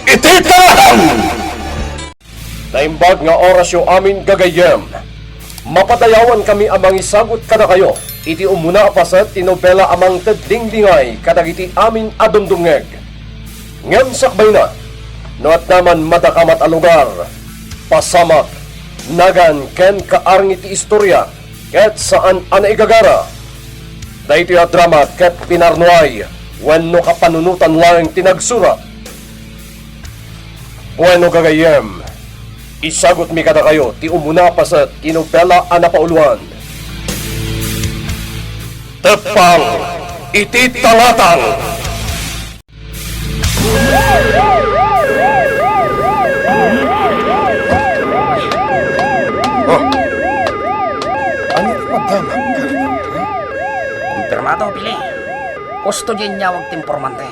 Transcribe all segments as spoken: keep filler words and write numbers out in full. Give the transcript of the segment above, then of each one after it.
Iti talatan! Naimbag nga orasyo amin, gagayyem. Mapadayawankami a mangisagut kadakayo iti umuna a paset ti nobela a mangted dingdingay kadagiti amin a dumdumngeg. Ngem sakbayna, no adda man madakamat a lugar, pasamak, nagan ken kaarngi ti istoria ket saan a naigagara. Daytoy a drama ket pinarnuay wenno kapanunotan laeng ti nagsurat. Bueno, gagayyem, isagutmi kadakayo ti umuna a paset ti nobela a napauloan, Teppang iti Talatan. Oh. Ania ti madamag, Carlo? Ha? Kumpirmado, Billy. Kustodian inyawag ti impormante.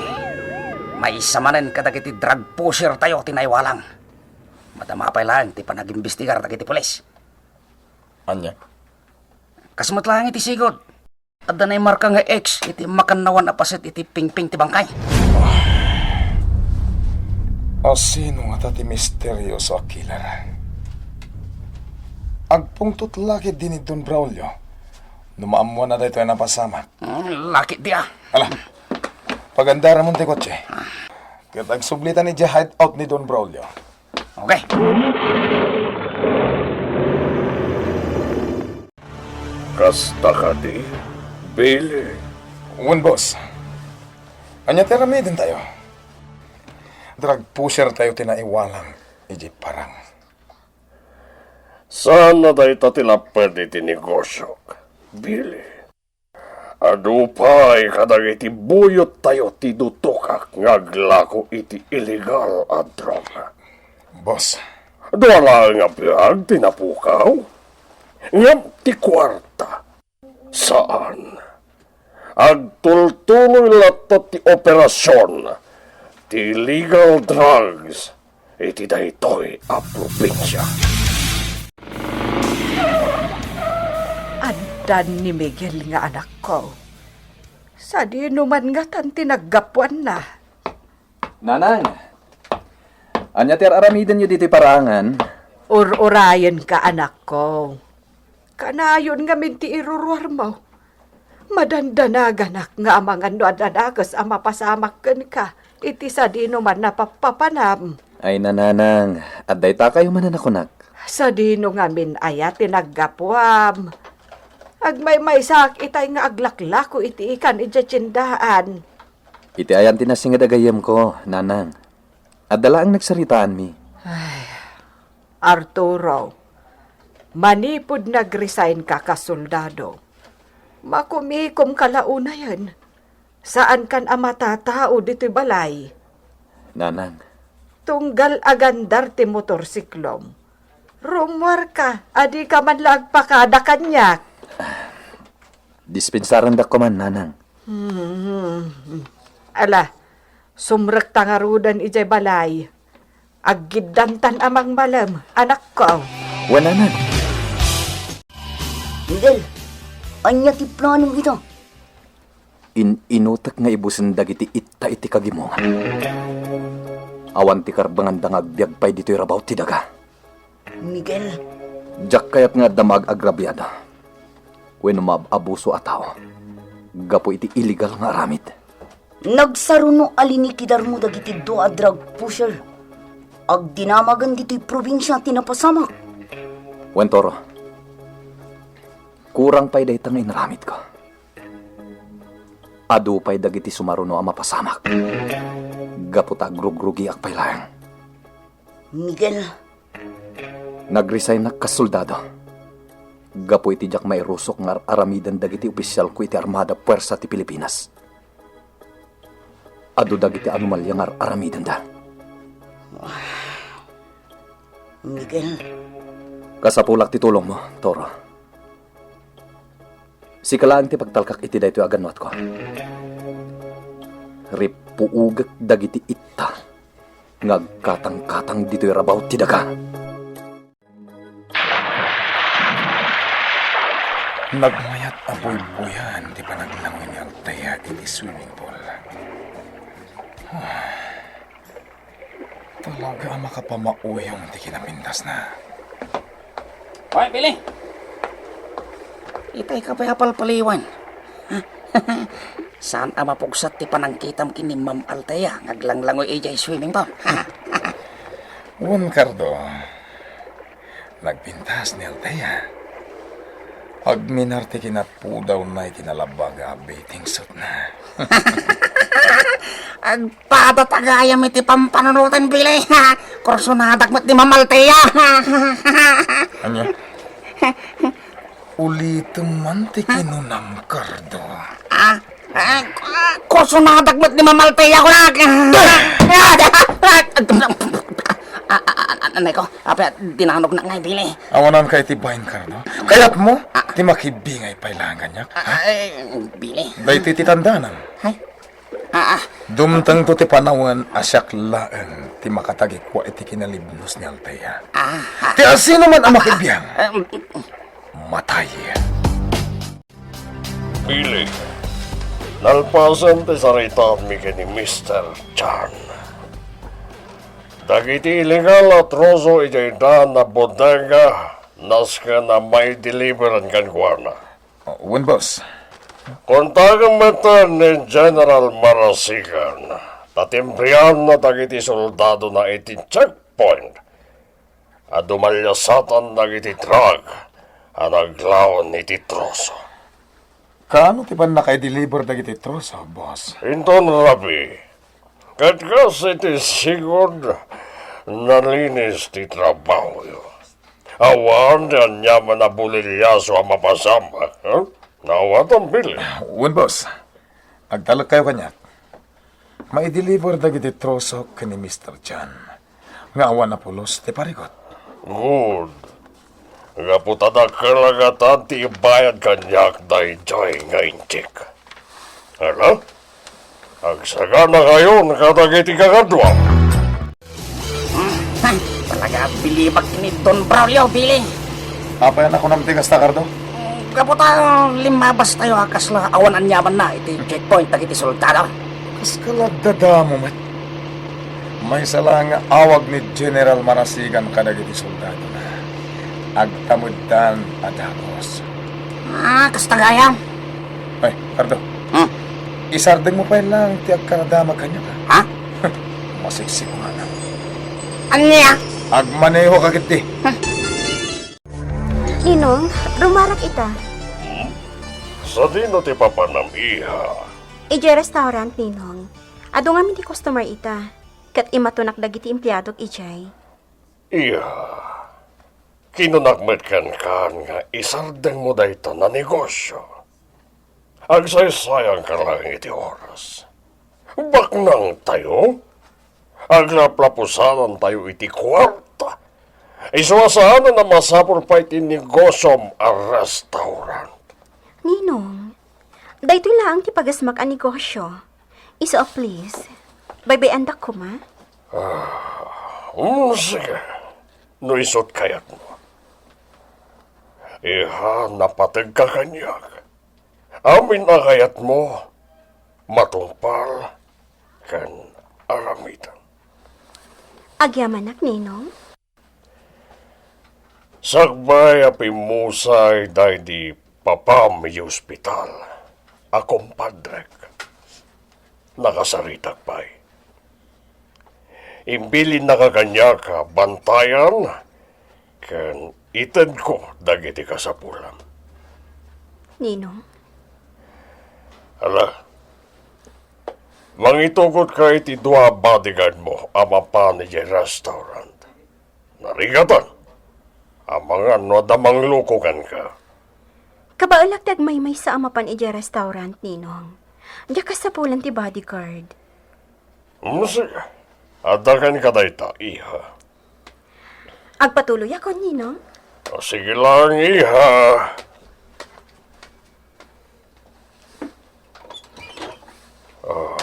Maysa manen kadagiti drug pusher tayo ti naiwalang. Madama pay laeng ti panagimbestigar dagiti pulis. Ania? Kas met laeng iti sigud, adda naimarka nga X iti makannawan a paset iti pingping ti bangkay. Asino ngata ti misterioso a killer? Agpungtot la ketdi ni Don Braulio no maammoanna daytoy a napasamak. Hmm, laketdi a. Ala, pagandaramon ti kotse. Ket agsublitan idiay hideout ni Don Braulio. Okay. Kasta kadi, Billy? Wen, boss. Ania ti aramidentayo? Drug pusher tayo ti naiwalang idiay parang. Saan a dayta ti lapped iti negosyok, Billy. Adu pay kadagiti buyottayo ti dutokak nga aglako iti illegal a droga. Boss. Dua laeng a biag ti napukaw, ngem ti kuarta, saan. Agtultuloy latta ti operasion ti illegal drugs iti daytoy a probinsia. Addan ni Miguel nga anakko. Sadino man ngatan ti naggapuanna? Nanang, ania ti ar-aramidenyo ditoy paraangan? Ur-urayenka, anakko. Kanayon ngamin ti iruruarmo. Madandanaganak nga amangan no adda dakes a mapasamak kenka iti sadino man a pappapanam. Ay, nanang, adda itakayo manen a kunak. Sadino ngamin aya ti naggapuam? Agmaymaysaak itay nga aglaklako iti ikan idiay tiendaan. Iti ayan ti nasinged a gayyemko, nanang. Adda laeng nagsaritaanmi. Ay, Arturo, manipud nag-resignka kas soldado, makumikomka la unayen. Saankan a matatao ditoy balay. Nanang. Tunggal agandar ti motorsiklom, rummuarka a dika man la agpakada kaniak. Dispensarandak koman, nanang. Hmm. Ala, sumrekta ngaruden idiay balay. Aggiddantan a mangmalem, anakko. Wen, nanang. Miguel, ania ti planom ita? In-inutek nga ibusen dagiti itta iti kagimongan. Awan ti karbenganda nga agbiag pay ditoy rabaw ti daga. Miguel. Diak kayat nga adda maag-agrabiado wenno maab-abuso a tao gapu iti illegal nga aramid. Nagsaruno a linikidarmo dagiti dua a drug pusher. Agdinamagen ditoy probinsia ti napasamak. Wen, Toro, kurang pay dayta nga inaramidko. Adu pay dagiti sumaruno a mapasamak. Gapu ta agrugrugiak pay laeng. Miguel. Nag-resignak kas soldado. Gapu iti diak mairusok nga ar-aramiden dagiti opisialko iti Armada Puersa ti Pilipinas. Adu dagiti anomalia nga ar-aramidenda. Miguel. Kasapulak ti tulongmo, Toro. Sika laeng ti pagtalkak iti daytoy a gannuatko. Rippuogek dagiti itta nga agkatangkatang ditoy rabaw ti daga. Nagmayat a buybuyan ti panaglangoy ni Althea iti swimming pool. Talaga a makapamauyong ti kinapintasna. Hoy, Billy! Itay ka pay a palpaliwan. Saan a mapugsat ti panangkitam ken ni Ma'am Althea nga aglanglangoy idiay swimming pool? Wen, Cardo, nagpintas ni Althea. Agminar ti kinapudawna iti nalabag a bathing suitna. Agpadata gayam iti pampanunoten, Billy. Kursonadak met ni Ma'am Althea. Ania? Ulitem man ti kinunam, Cardo. Ah, ah, ah, kursonadak met ni Ma'am Althea, kunak. Ah, ah, ah, ah, anay ko, apay, dinanognak ngay, Billy. Awananka iti bain, Cardo. Kayatmo ti makibingay pay laeng kaniak, ha? Ah, eh, Billy. Daytoy ti tandanam. Ay. Ah, ah. Dumtengto ti panawen a siak laeng ti makatagikua iti kinalibnos ni Althea. Ah, ah. Ti asinoman a makibiang, ah, mm, mm. Matay. Billy, nalpasen ti saritaanmi ken ni Mister Chan, dagiti illegal a troso idiay daan a bodega nasken a maideliveran kenkuana. Oh, wen, boss. Kontakem metten ni General Marasigan ta timbrianna dagiti soldadona iti checkpoint a dumalyasatan dagiti truck a naglaon iti troso. Kaano ti pannakaideliver dagiti troso, boss? Inton rabii, ket kas iti sigud, nalinis ti trabahoyo. Awan ti aniaman a bulilyaso a mapasam, eh? Nawatam, Billy. Wen, boss. Agtalekkayo kaniak. Maideliver dagiti troso ken ni Mister John nga awan a pulos ti parigot. Good. Gapu ta dakkel a gatad ti ibayad kaniak daydiay nga inchik. Ala? Agsaganakayon kadagiti kakaduam. Hmm, talaga, bilibak ni Don Braulio, Billy. Apay a nakunam ti kasta, Cardo? Gapu ta limmabastayo a kasla awan aniamanna iti checkpoint dagiti soldado. Kas kaladadamo met. Maysa la nga awag ni General Marasigan kadagiti soldadona. Agtameddan a dagus. Ah, kasta gayam. Ay, Cardo. Hmm? Isardeng mo pay lang ti agkaradama kaniak, ha? Ha? Masiksik nga na. Ania? Agmaneho ka ketdi. Ninong, rumarak ita. Hmm? Sadino ti papanam, iha? Idiay restaurant, Ninong. Adu ngamin ti customer ita. Ket imatunak dagiti empleadok idiay. Iha, kinunak met kenkan nga isardengmo dayta a negosio. Agsaysayanka laeng iti oras. Baknangtayo? Aglaplapusanantayo iti kuarta. Isu a saanen a masapul pay ti negosom a restaurant. Ninong, daytoy laeng ti pagasmak a negosio. Isu a please. Baybay-andak koma. Ah, mm, sige. No isut kayatmo. Iha, napategka kaniak. Amin a kayatmo, matungpal ken aramidem. Agyamanak, Ninong. Sakbay a pimmusay daydi papam iti ospital a kumpadrek, nakasaritak pay. Imbilinnaka kaniak a bantayan ken itedko dagiti kasapulam. Ninong? Ala, mangitugotka iti dua a bodyguardmo a mapan idiay restaurant. Narigatan. Amangan no adda mangluko kenka. Kabaelak ti agmaymaysa a mapan idiay restaurant, Ninong. Diak kasapulan ti bodyguard. Mm, sige. Adda kenka dayta, iha. Agpatuloyakon, Ninong. O, sige lang, iha. Ah.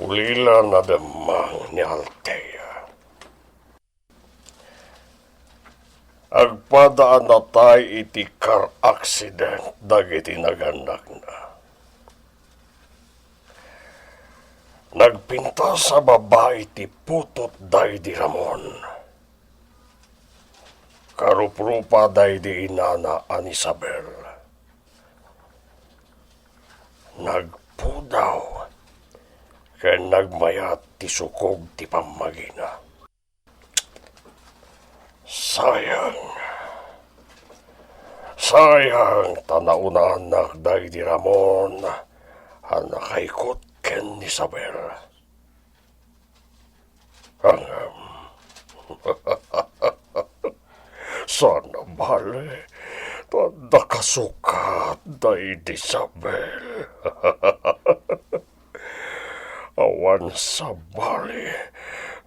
Ulila nademmang ni Althea. Agpada a natay iti car accident dagiti nagannakna. Nagpintas a babai ti putot daydi Ramon. Karuprupa daydi inana a ni Isabel. Nagpudaw ken nagmayat ti sukog ti pammagina. Sayang. Sayang ta naunaannak daydi Ramon a nakaikot ken ni Isabel. Ngem, saan a bale, ta adda kasukat daydi Isabel. Awan sabali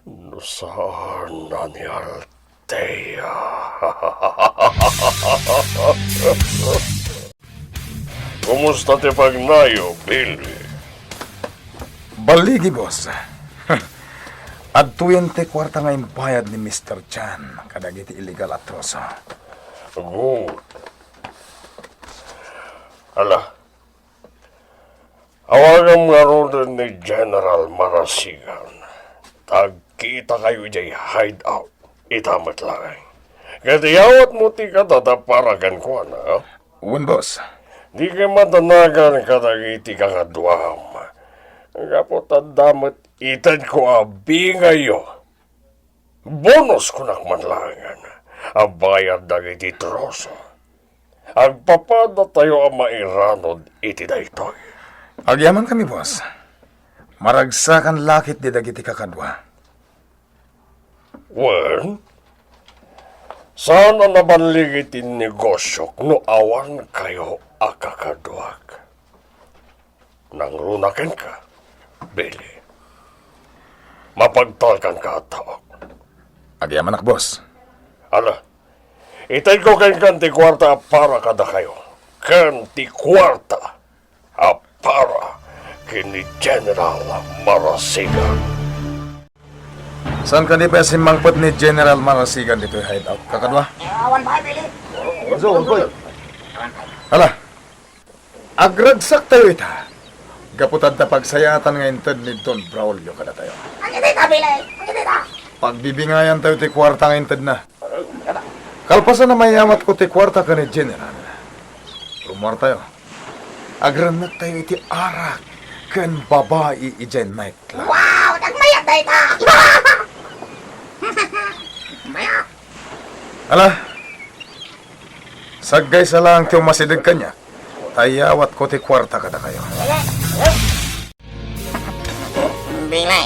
no saan a ni Althea. Kumusta ti pagnayo, Billy? Balligi, boss. Adtoyen ti kuarta nga imbayad ni Mister Chan kadagiti illegal a Troso. Good. Ala, awagam ngaruden ni General Marasigan. Agkitakayo idiay hideout. Ita met laeng. Ket iyawatmo ti kadada para kenkuana, ha? Wen, boss. Dika madanagan kadagiti kakaduam. Gapu ta adda met itedko a bingayo. Bonus kunak man laengen a bayad dagiti Troso. Agpapadatayo a mairanod iti daytoy. Agyamankami, boss. Maragsakan la ketdi dagiti kakadua. Wen, saan a naballig iti negosiok no awan kayo a kakaduak. Nangruna kenka, Billy. Mapagtalkanka a taok. Agyamanak, boss. Ala, itedko kenka ti kuarta a para kadakayo, ken ti kuarta a para ken ni General Marasigan. Saan kadi pay a simmangpet ni General Marasigan ditoy hideout, kakadua? Awan pay, Billy. Ala, agragsak tayo ita. Gapu ta adda pagsayaatan nga inted ni Don Braulio kadatayo. Ang iti ka, Billy? Ang iti ka? Pagbibingayan tayo ti kuarta nga intedna. Kalpasan a mayawatko ti kuarta ken ni General, rummuar tayo. Agrennek tayo iti arak ken babai idiay nightclub. Wow! Nagmayat dayta! Mayat! Ala, saggaysa laeng ti umasideg kaniak, ta iyawatko ti kuarta kadakayo. Billy,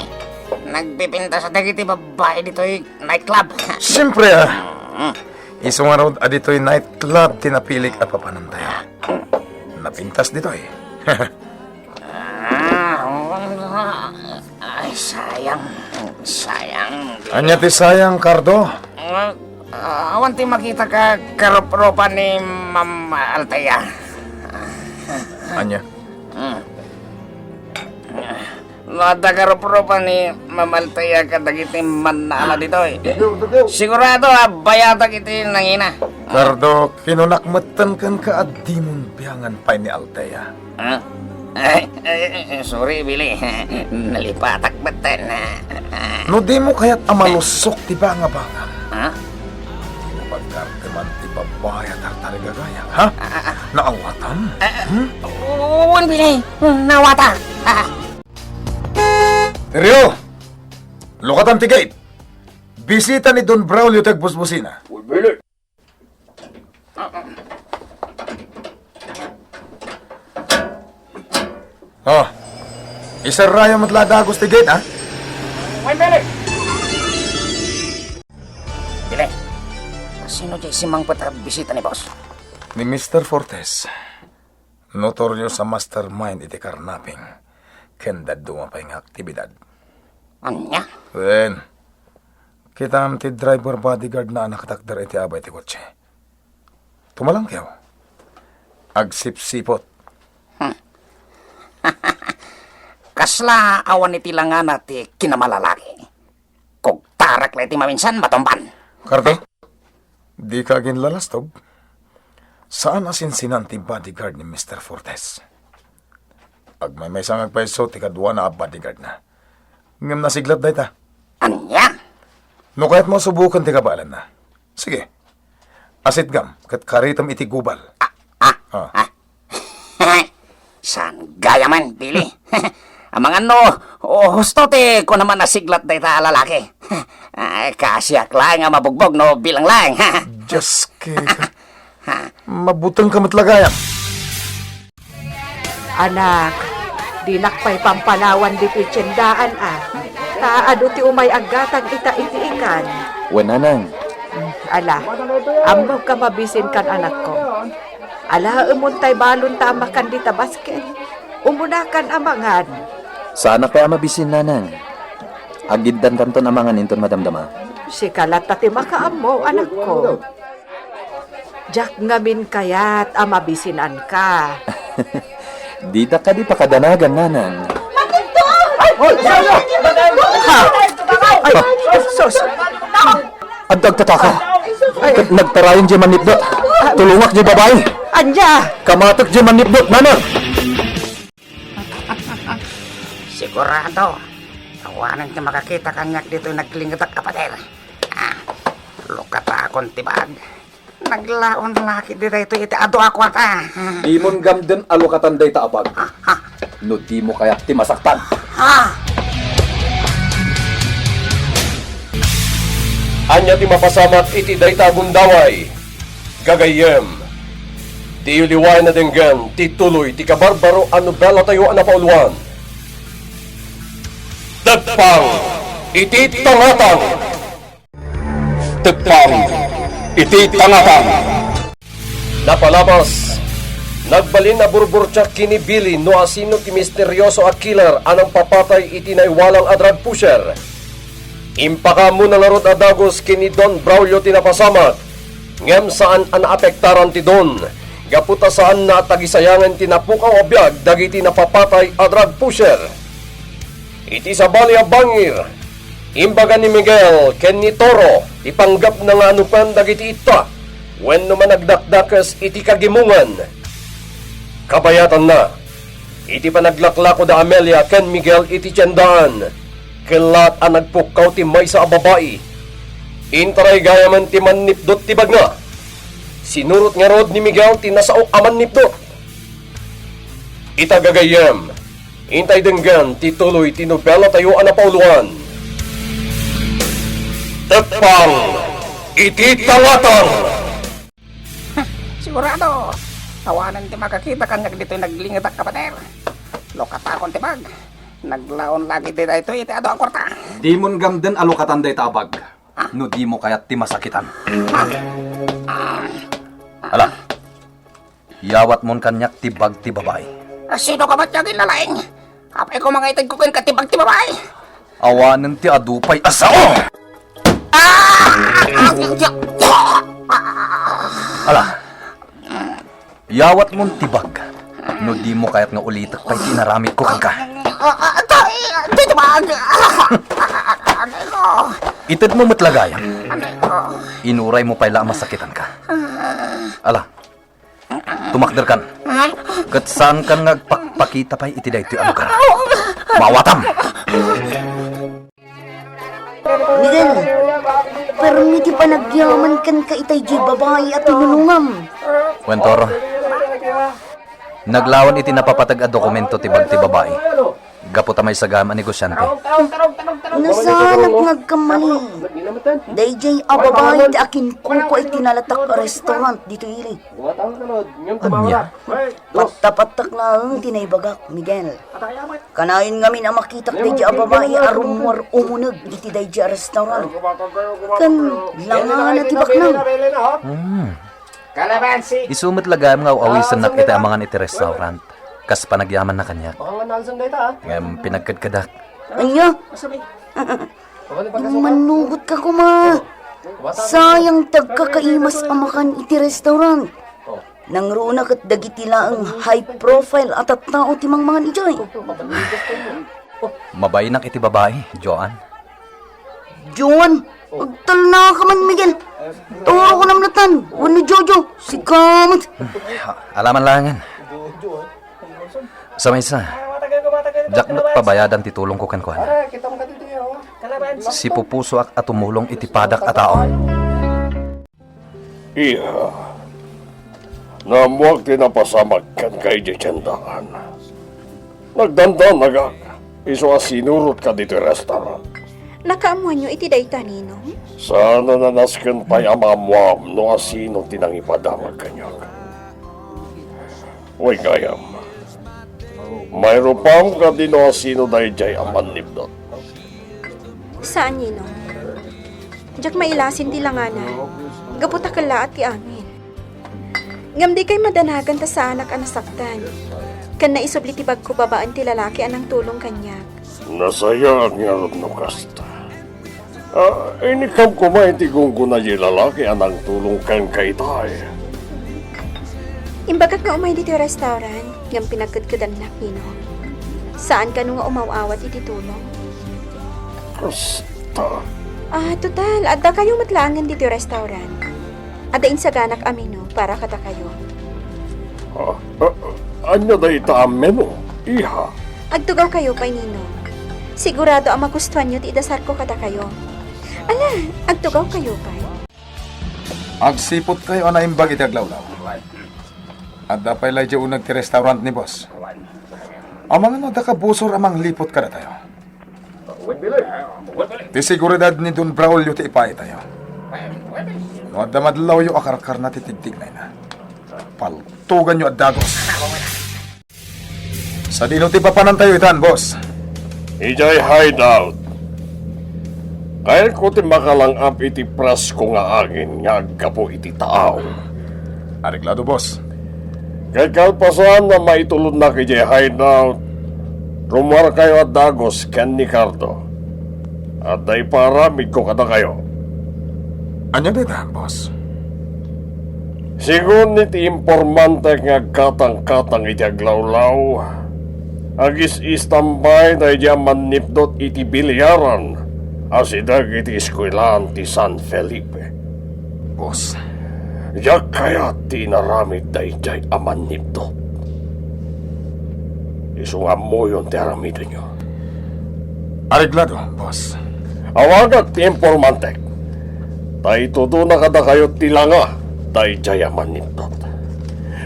nagpipintas dagiti babbai ditoy nightclub. Siyempre, ah. Mm. Isu ngarud a ditoy nightclub ti napilik a papanantayo. Napintas ditoy. Ah, ay, sayang. Sayang. Ania ti sayang, Cardo? Ah, awan ti makita ka karuprupa ni Ma'am Althea. Ania? Hmm. No adda karuprupan ni Ma'am Althea kadagiti mannala ditoy, sigurado a bayatak iti nangina. Cardo, kinunak metten kenka a dimon biangan pay ni Althea. Ah? Ay, ay, ay, sorry, Billy. Nalipatak metten. No dimo kayat a malusok ti bangabangam, ah? Dimo pagkarteman ti babai a tartarigagayam, ha? Ah, ah, ah. Naawatam? Ah, ah. Hmm? Wen, Billy. Naawata. Ah. Rio! Lukatam ti gate! Bisita ni Don Braulio ti agbusbusina. Uy, Billy! Oh, iserrayo met la dagus ti gate, ha? Uy, Billy! Billy, sino diay simmangpet a bisita ni boss? Ni Mister Fortes. Notorious a mastermind iti karnaping ken dadduma pay nga aktibidad. Ania? Wen, kitam ti driver bodyguard na a nakatakder iti abay ti kotse. Tumalangkew. Agsipsipot. Hmm. Kasla awan iti langana ti kinamalalaki. Kugtarak la iti maminsan, matumban. Cardo, dika aginlalastog. Saan a sinsinan ti bodyguard ni Mister Fortes. Agmaymaysa nga agpayso ti kaduana a bodyguard na. Ngem nasiglat dayta. Ania? No kayatmo a subuken ti kabaelanna, sige. Asitgam ket karitem iti gubal. Ah, ah, ah. Saan gayam, Billy? Amangan no, o, husto ti kunam a nasiglat dayta a lalaki. Ah, kasiak laeng a mabugbog no bilang laeng. Diyos, Kika. Mabutengka met la gayam. Anak, dinak pay pampanawan ditoy tiendaan, a. Ta adu ti umay aggatang ita iti ikan. Wen, nanang. Ala, ammok a mabisinkan, anakko. Ala, umunay balonta a makan dita basket. Umunakan a mangan. Saanak pay a mabisin, nanang. Agiddantanton a mangan inton madamdama. Sika latta ti makaammo, anakko. Diak ngamin kayat a mabisinanka. Dita kadi pakadanagan, nanang. Ay! Hoy! Ha? Ay, sus! Adda agtataka. Ay. Nagtarayan diay mannipdot. Tulongak diay babai. Ania? Kamatek diay mannipdot, nanang. Sigurado, awanen ti makakita kaniak ditoy naglingedak a pader. Ah, lukatakon ti bag. Naglaon la ketdi daytoy iti adu a kuarta. Dimon gamden a lukatan dayta a bag. Ah, ah. No dimo kayat ti masaktan. Ah! Ania ti mapasamak iti dayta a gundaway? Gagayyem, diyo liwayan a denggen ti tuloy ti kabarbaro a nobelatayo a napauluan. Tepang iti Tangatang! Tepang iti Tangatang! Napalabas, nagbalin a burburtiak ken ni Billy no asino ti misterioso a killer a nangpapatay iti naiwalang a drug pusher. Impakaammo na ngarud a dagus ken ni Don Braulio ti napasamak, ngem saan a naapektaran ti Don, gapu ta saanna a tagisayangen ti napukaw a biag dagiti napapatay a drug pusher. Iti sabali a bangir, imbaga ni Miguel ken ni Toro ti panggepna nga anupen dagiti itta wenno managdakdakes iti kagimongan. Kabayatanna, iti panaglaklako da Amelia ken Miguel iti tiendaan, kellaat a nagpukkaw ti maysa a babai. Intaray gayamen ti mannipdot ti bagna. Sinurot ngarud ni Miguel ti nasao a mannipdot. Ita gagayyem, intay denggen ti tuloy ti nobelatayo a napauluan. Tepang iti Tangatang! Sigurado, awanen ti makakita kaniak ditoy naglingedak a pader. Lukatakon ti bag. Naglaon la ketdi daytoy iti adu a kuarta. Dimon gamden a lukatan dayta a bag. Ah. No dimo kayat ti masakitan. Ah. Ah. Ala, yawatmon kaniak ti bag ti babai. Sino ka met, Yagin Lalaing? Apay ko mangitedko kenka ti bag ti babai. Awanen ti adu pay a sao! Ah! Ala, yawatmon ti bag. No dimo kayat nga ulitek pay ti inaramidko kenka. Ah, ah, tay, tay, tay, tay, tay, tay, tay, tay, tay, Itedmo met la gayam. Anay ko. Inuraymo pay la a masakitanka. Ala, tumakderkan. Ket saankan nga agpakpakita pay iti daytoy a lugar. Maawatam! Miguel, permi ti panagyaman kenka itay diay babai a tinulongam. Wen, Toro. Naglawan iti napapateg a dokumento ti bag ti babai. Gapu ta maysa gayam a negosiante. Nasaanak nga agkamali. Daydiay a babai ti akinkuko iti nalatak a restaurant ditoy ili. Ania? Patapattak laeng ti naibagak, Miguel. Kanayon ngamin a makitak daydiay a babai a rummuar umuneg iti daydiay a restaurant. Ken langana ti baknang. Hmm. Isu met la gayam nga aw-awisennak iti amangan iti restaurant, kas panagyamanna kaniak. Ngem pinagkedkedak. Ania? Mannugotka koma. Sayang ti agkakaimas a makan iti restaurant. Nangruna ket dagiti laeng high profile a tattao ti mangmangan idiay. Mabainak iti babai, Joan. Joan, agtalnaka man, Miguel. Toro ko namnatan, wenno Jojo, sika met. Alaman langen. Sa maysa, diak met pabayadan ti tulongko kenkuana. Sipupusoak a tumulong iti padak a tao. Iha, naammoak ti napasamak kenka idiay tiendaan. Nagdandanagak, isu a sinurotka ditoy restaurant. Nakaammoanyo iti dayta, Ninong? Saan a nanasken pay a maammoam no asino ti nangipadamag kaniak. Wen gayam, mairupam kadi no asino daydiay a mannipdot? Saan, Ninong. Diak mailasin ti langana, gapu ta kellaat ti amin. Ngem dikay madanagan ta saanak a nasaktan. Ken naisubli ti bagko babaen ti lalaki a nangtulong kaniak. Nasayaat ngarud no kasta. Ah, inikam koma iti gunggona diay lalaki a nangtulong kenka itay. Imbagak nga umay ditoy restaurant, ngem pinagkedkedannak, Ninong. Saan kano nga umaw-awat iti tulong? Kasta. Ah, total, adda kayo met laengen ditoy restaurant. Adda insaganak a menu para kadakayo. Ah, ah, ania dayta a menu, iha? Agtugaw kayo pay, Ninong. Sigurado a magustuanyo ti idasarko kadakayo. Ala, agtugaw kayo pay. Agsiput kayo a naimbag iti aglawlaw. Adda pay laydi uneg ti restaurant ni boss. Amangan no adda kabusor a mangliput kadatayo. Ti seguridad ni Don Braulio ti ipaay tayo. No adda madlawyo a karkarna ti tigtignayna, paltuganyo a dagos. Sadino ti papanantayo itan, boss? Idiay hideout. Kayatko ti makalang-ap iti presko nga angin nga aggapu iti taaw. Areglado, boss. Ket kalpasan a maitulonnak idiay hideout, rummuarkayo a dagos ken ni Cardo. Adda ipaaramidko kadakayo. Ania dayta, boss? Sigun iti impormantek nga agkatangkatang iti aglawlaw, agis-istambay daydi a mannipdot iti biliaran a sideg iti eskuelaan ti San Felipe. Boss. Diak kayat ti inaramid daydiay a mannipdot. Isu nga ammoyon ti aramidenyo. Areglado, boss. Awagak ti impormantek. Ta itudona kadakayo ti langa daydiay a mannipdot.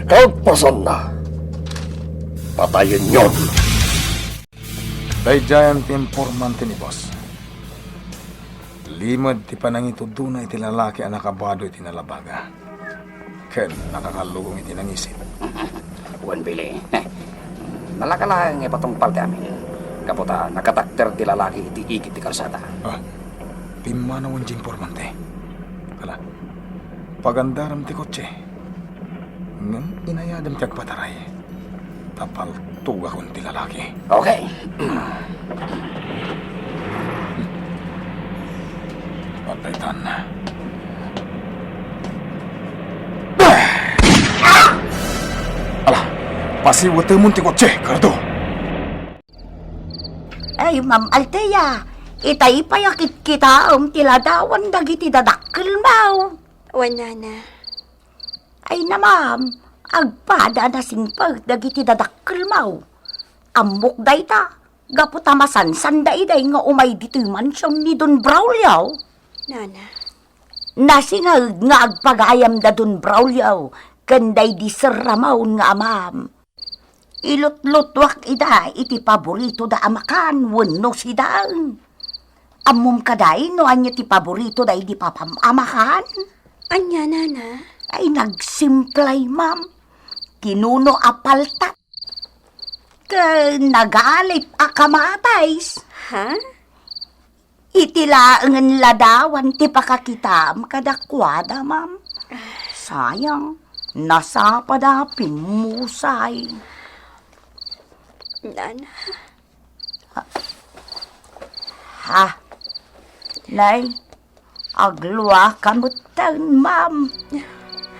Kalpasanna, patayenyon. Daydiayen ti impormante ni boss. Limed ti panangitudona iti lalaki a nakabado iti nalabaga. Ken nakakalugong iti nangisit. Wen, Billy. Nalaka laeng nga ipatungpal ti amin. Gapu ta nakatakder ti lalaki iti igid ti kalsada. Ah, pimmanawen ti impormante. Ala, pagandaram ti kotse. Ngem inayadam ti agpataray. Ta paltugakon ti lalaki. Okay. Patay tan. Ala, pasiwetemon ti kotse, Cardo. Ay, Ma'am Althea, itay pay a kitkitaem ti ladawan dagiti dadakkelmo. Wen, Nana. Ay na, ma'am, agpada a nasingpet dagiti dadakkelmo. Ammok dayta, gapu ta masansan daydiay nga umay ditoy mansion ni Don Braulio. Nana. Nasingaed nga agpagayam da Don Braulio ken daydi serramon nga amam. Ilutlutuak ida iti paboritoda a makan wenno sidaen. Ammom kadi no ania ti paboritoda idi papam a makan? Ania, Nana? Ay, nagsimplay, ma'am. Tinuno a palta ken nagalip a kamatis. Ha? Iti laengen ladawan ti pakakitaem kadakuada, ma'am. Sayang, nasapada pimmusay. Nana. Ha? Nay, agluaka metten, ma'am.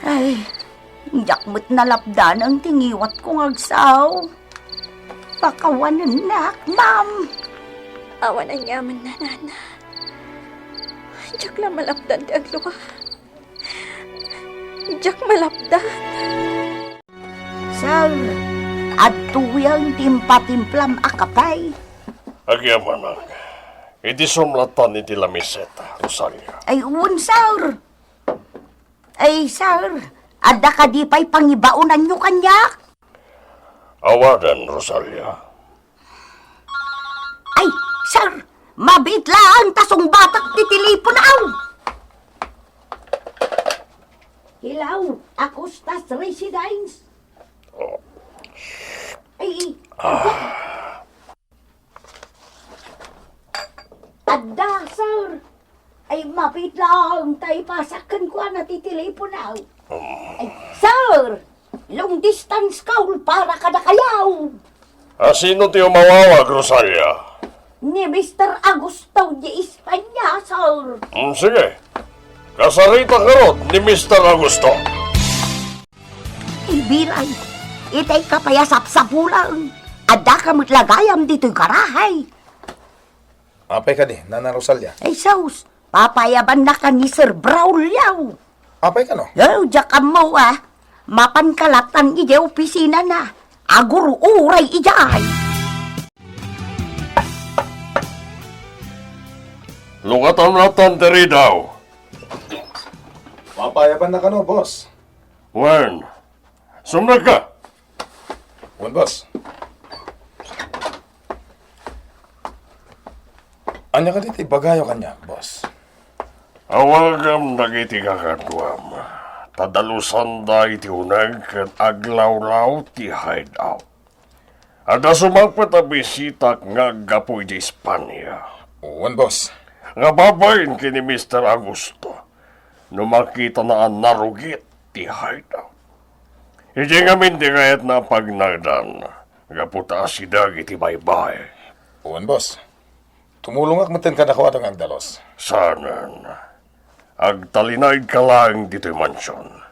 Ay, diak met nalapdaneng ti ngiwatko nga agsao. Pakawanennak, ma'am. Awan aniamanna, Nana. Diak la malapdan ti aglua. Diak malapdan. Sir, adtoyen ti impatimplam a kape. Agyamanak. Iti sumlatan iti lamiseta, Rosalia. Ay, wen, sir. Ay, sir, adda kadi pay pangibaonanyo kaniak? Awanen, Rosalia. Ay, sir, mabiit laeng ta sungbatak ti telepono. Hello, Acostas Residence. Oh. Ay, adda, sir. Ay, mabiit laeng ta ipasak kenkuana ti telepono. Ay, sir, long distance call para kadakayo. A, sino ti umawawag, Rosalia? Ni Mister Augusto de España, sir. Mm, sige. Kasarita ngarud ni Mister Augusto. Ibiray, itay ka pay a sapsapulan. Addaka met la gayam ditoy garahe. Apay kadi, Nana Rosalia? Ay, sus, papayabannaka ni Sir Braulio. Apay kano? Oh, diak ammo, a. Mapanka latta idiay opisinana. Agur-uray idiay. Lukatam latta ti ridaw. Papayabannakano, boss? Wen, sumrekka. Wen, boss. Ania kadi ti ibagayo kaniak, boss? Awagam dagiti kakaduam, ta dalusanda iti uneg ken aglawlaw ti hideout. Adda sumangpet a bisitak nga aggapu iti Espania. Wen, boss. Nga babain ken ni Mister Augusto. No makitana a narugit ti hideout. Idiay ngamin ti kayatna a pagnaedan, gapu ta asideg iti baybay. Wen, boss. Tumulongak metten kadakuada nga agdalus. Saanen. Agtalinaedka laeng ditoy mansion.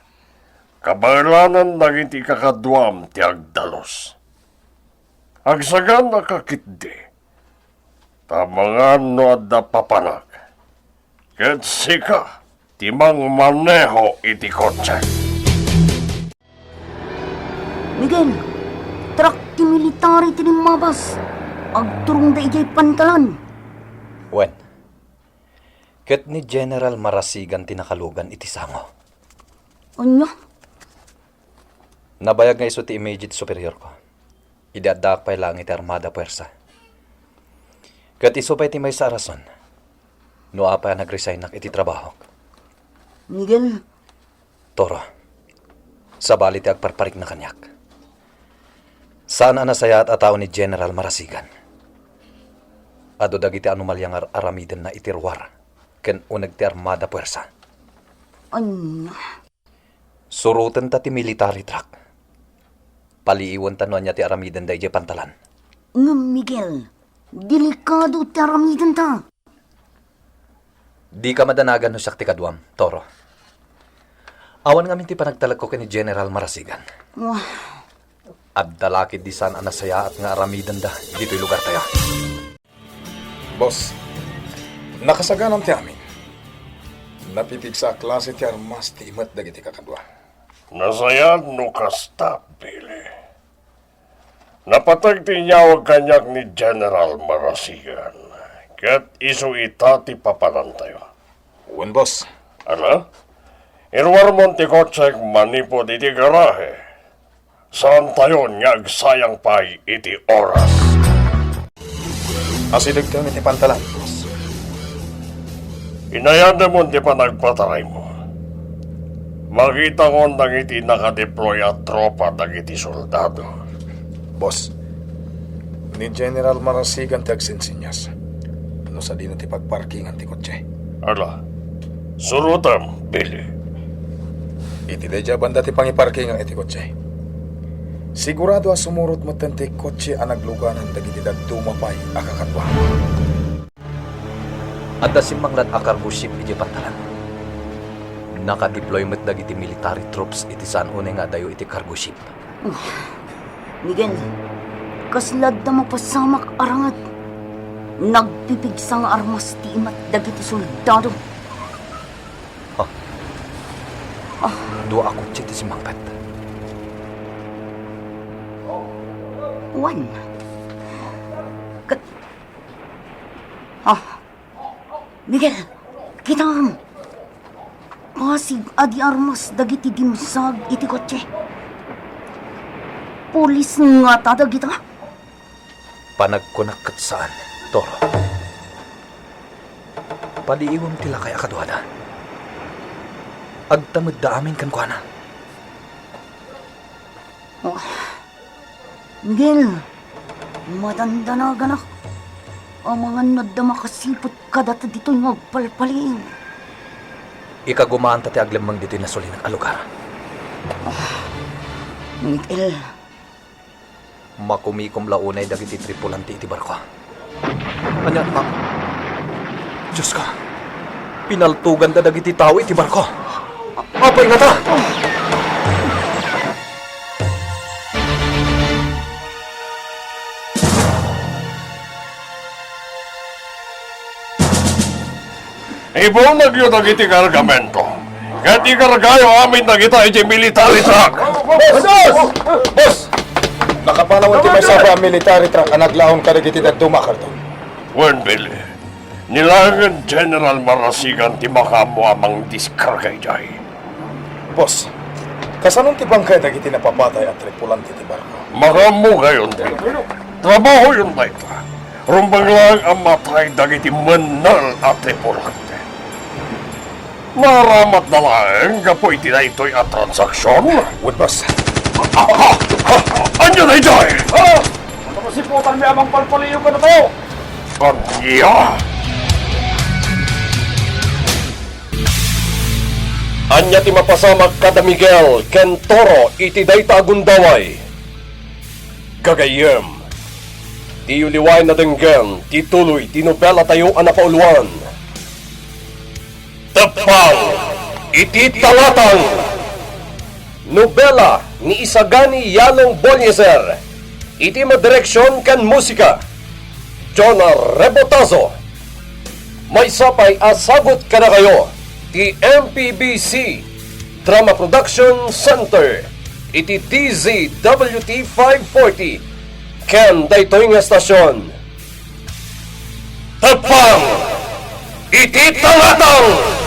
Kabaelanen dagiti kakaduam ti agdalus. Agsaganaka ketdi. Tabangan no adda papanak. Ket sika ti mangmaneho iti kotse. Miguel, truck ti military ti limmabas. Agturongda idiay pantalan. Wen. Ket ni General Marasigan ti nakalugan iti sango. Ania? Nabayag nga isu ti immediate superiorko. Idi addaak pay laeng iti armada puersa. Ket isu pay ti maysa a rason no apay a nagresignak iti trabahok. Miguel. Toro, sabali ti agparparikna kaniak. Saan a nasayaat a tao ni General Marasigan. Adu dagiti anomalia nga ar-aramidenna iti ruar ken uneg ti armada puersa. Ania? Surotenta ti military truck. Paliiwenta no ania ti aramidenda idiay pantalan. Ngem, Miguel, delikado ti aramidenta. Dika madanagan no siak ti kaduam, Toro. Awan ngamin ti panagtalekko ken ni General Marasigan. Wah. Adda la ketdi saan a nasayaat nga aramidenda ditoy lugartayo. Boss, nakasaganam ti amin. Napipigsa a klase ti armas ti imet dagiti kakadua. Nasayaat no kasta, Billy. Napateg ti inyawag kaniak ni General Marasigan, ket isu ita ti papanantayo. Wen, boss. Ala, iruarmon ti kotsek manipud iti garahe. Saantayon nga agsayang pay iti oras. Asidegtayon iti pantalan, boss. Inayademon ti panagpataraymo. Makitakon dagiti nakadeploy a tropa dagiti soldado. Boss, ni General Marasigan ti agsinsinyas no sadino ti pagparkingan ti kotse. Ala, surotem, Billy. Iti daydiay a banda ti pangiparkingan iti kotse. Sigurado a sumurot metten ti kotse a nagluganan dagiti dadduma pay a kakadua. Adda simmanglad a cargo ship idiay pantalan. Nakadeploy met dagiti military troops iti saan unay nga adayo iti cargo ship. Miguel, kasla adda mapasamak a ranget. Nagpipigsa nga armas ti imet dagiti soldado. Ah. Ah. Dua a kotse ti simmangpet. Wen. Ket, ah, Miguel, kitam! Pasig a di armas dagiti dimsag iti kotse. Pulis ngata dagita? Panagkunak ket saan, Toro. Padiiwem ti lakay a kaduada. Agtamedda amin kenkuana. Oh. Miguel, madandanaganak. Amangan no adda makasiput kadata ditoy nga agpalpaliw. Ikagumaanta ti aglemmeng ditoy nasulinak a lugar. Ah, Miguel. Makumikom la unay dagiti tripulante iti barko. Ania, a-, Diosko, pinaltoganda dagiti tao iti barko. Apay ngata? Ibunagyo dagiti kargamento, ket ikargayo amin dagita iti military truck. Boss! Boss! Nakapanaw ti maysa a military truck a naglaon kadagiti dadduma a karton. Wen, Billy, ni laengen General Marasigan ti makaammo a mangdiskarga idiay. Boss, kasano ti bangkay dagiti napapatay a tripulante ti barko? Makaammokayon dayta. Trabahoyon dayta. Rumbeng laeng a matay dagiti mennel a tripulante. Naaramatda laeng gapu iti daytoy a transaksion. Wen, boss. Ah, ah, ah, ania daytoy? Ah! Ano, siputanmi a mangpalpaliw kadatayo? Ania? Ania ti mapasamak kada Miguel ken Toro iti dayta a gundaway? Gagayyem, diyo liwaen a denggen ti tuloy ti nobelatayo a napauluan. Teppang iti Tangatang! Nobela ni Isagani Yalong Boliezer, iti madireksion ken musika, Jonah Rebotazo. Maysa pay a sagut kadakayo ti M P B C Drama Production Center iti D Z W T five forty ken daytoy nga estasion. Teppang iti Tangatang!